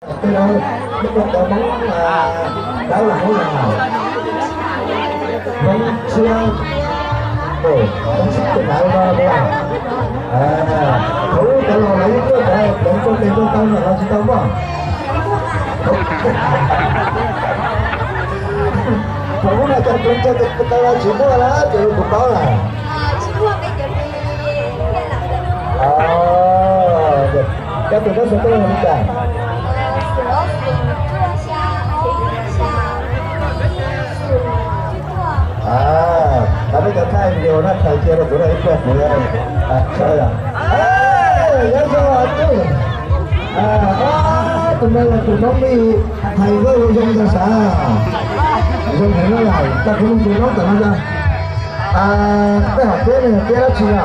Tej no, lub no cov Hmoob, dab laug Hmoob Nab, Hmoob Tshiab, Hmoob Tshiab tus nav no dua. Thaum ub cov laus lawv yeej tuaj cov pleev txoj kev txoj taw no los tsis tau mog. Thaum ub no cov pleev txoj kev txoj taw los tsis muaj lawm ces kuv paub lawm. Koj tus nab xov tooj li cas? Tau peb cov thaij video na, thaij cia rau kuv na, ib pliag kuv tso yom. Nyob zoo tus no yog tus Hmoob Mij, hais nkauj zoo zoo ntag sav. Zoo heev no yom, tau kuv mloog tus Hmoob tam no yog. Tej hom phiaj ne, phiaj dab tsi no?